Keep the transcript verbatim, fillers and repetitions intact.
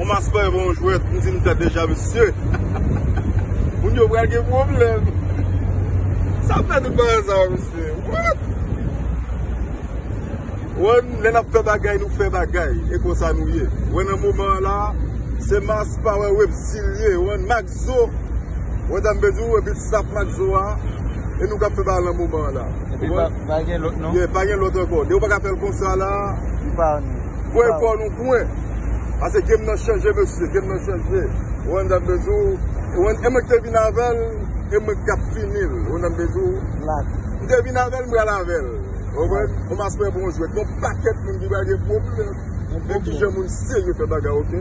Maspay bon jwèt, m di m fè deja, mesye. Moun yo pral gen pwoblèm. Sa fè tout bagay sa, mesye. What? Wè, lè n ap fè bagay, nou fè bagay. E konsa nou ye. Wè, nan moman an la, se Mass Power Webzil ye. Wè, Maxo. Wè, dam bezou, epi staff Maxo a. E nou k ap fè bagay nan moman an la. Epi pa, pa gen lòt, non? Yeah, pa gen lòt ankò. Depi w pa ka fè l konsa la, li pa ni. Kwen kò nou kwen. Paske game nan chanje, mesye. Game nan chanje. Wè, dam bezou. Wè, e mwen k te vin avè l, e mwen k ap fini l. Wè, dam bezou. M te vin avè l, m pral avè l. Ou konprann? Yon Maspay bon jwèt. Yon pakèt moun ki pral gen pwoblèm. Men kijan moun serye fè bagay, oke?